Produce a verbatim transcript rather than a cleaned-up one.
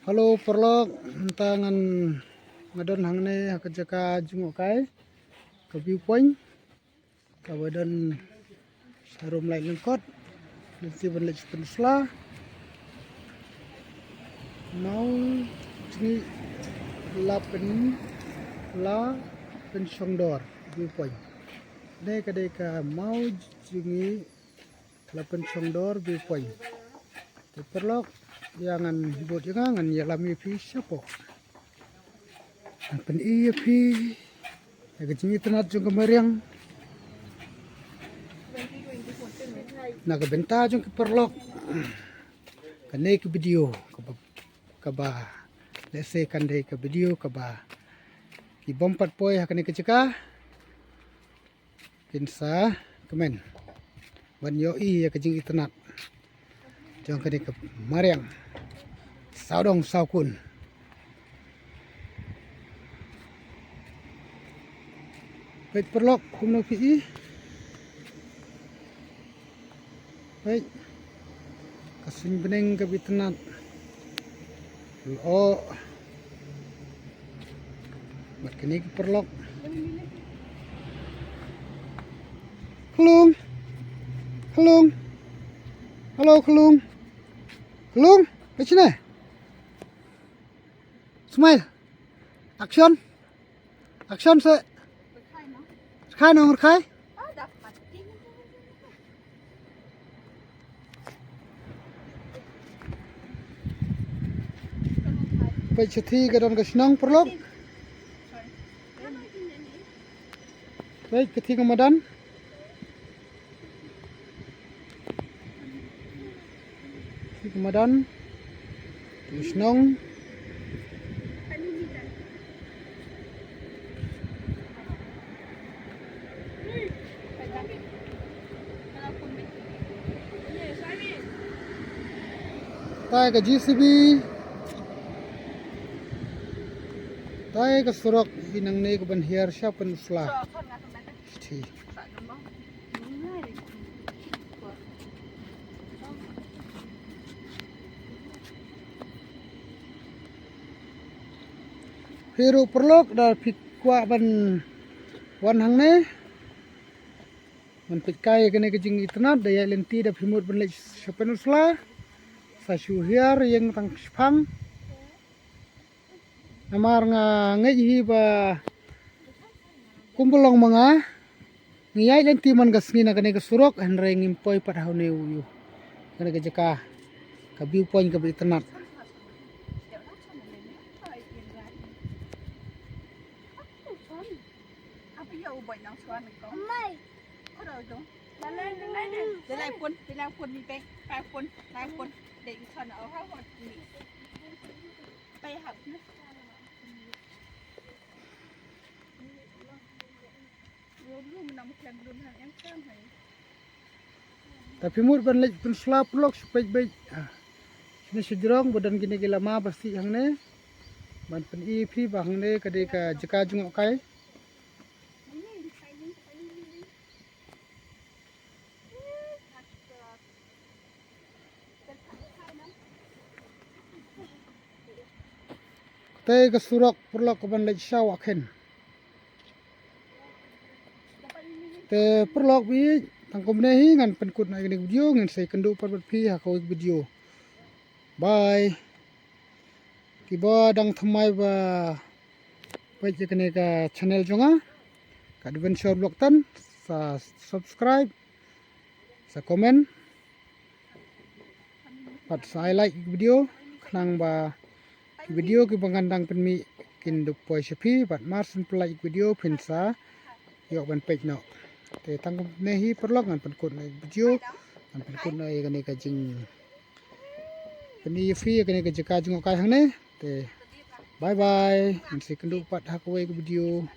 Hello paralok, mynta ngan, nga don hangne ha ka jaka jngohkai, ka viewpoint, kaba don harum Laitlyngkot, lynti ban leit sha Pynursla. Mawjngi la pyn, la pynshongdor viewpoint. Ne ka dei ka Mawjngi la pynshongdor viewpoint. Te paralok, ïa ngan bud ïa nga, ngan ïalam ïa phi shapoh. Ngan pyni ïa phi ïa ka jingitynnad jong ka mariang. Na ka bynta jong ki paralok, kane ka video kaba, kaba lehse kan dei ka video kaba ki bym pat poi ha kane ka jaka, kin sa kmen ban ïohi ïa ka jingitynnad jong kane ka mariang sawdong sawkun. Peit paralok, kumno phi i. Peit ka suiñ bneng kaba itynnad. Lyoh bad kine ki paralok. Khlung. Khlung. Hello Khlung. Khlung, peit shane. Smile. Action. Action se. Rkhai nong rkhai. Peit shathie ka don ka shnong paralok. Peit ka thie ka madan. Thie ka madan. Ka shnong. Te ka J C B. Te ka surok hi nangne kaban hiar sha Pynursla. Shi. Phi ruh paralok, da phi kwah ban wan hangne ban peit kai kane ka jingitynnad, da ïaid lynti, da phi mut ban leit sha Pynursla, sa shu hiar ïeng tang shipang. Namar nga ngeit hi ba kumba long ma nga, ngi ïaid lynti man ka sngi na kane ka surok, hynrei ngim poi pat ha une u ïew. Kane ka jaka, ka viewpoint kaba itynnad. Te phi mut ban leit Pynursla paralok, shu peit beit. Ah. Shane sha jrong ba don kine ki lama ba sih hangne. Ban pyni phi ba hangne ka dei ka jaka jngohkai. Te ka surok paralok kaban leit sha Wahkhen. Te paralok, bad tang kumne hi ngan pynkut noh ïa kane ka video, ngin sa ïakynduh pat bad phi ha kawei ka video. Bye. Kiba dang thymmai ba peit ïa kane ka channel jong nga, ka Adventure Vlog ten, sa subscribe, sa comment, bad sa ai like ïa ka video, khnang ba ki video kiba ngan dang pynmih kin dup poi sha phi, bad mar shen phi like ïa ka video phin sa ïoh ban peit noh. Te tang kumne hi paralok, ngan pynkut noh ïa ka video, ngan pynkut noh ïa kane ka jing pyni ïa phi ïa kane ka jaka jngohkai hangne. Te bye bye. Ngin sa ïakynduh pat ha kawei ka video.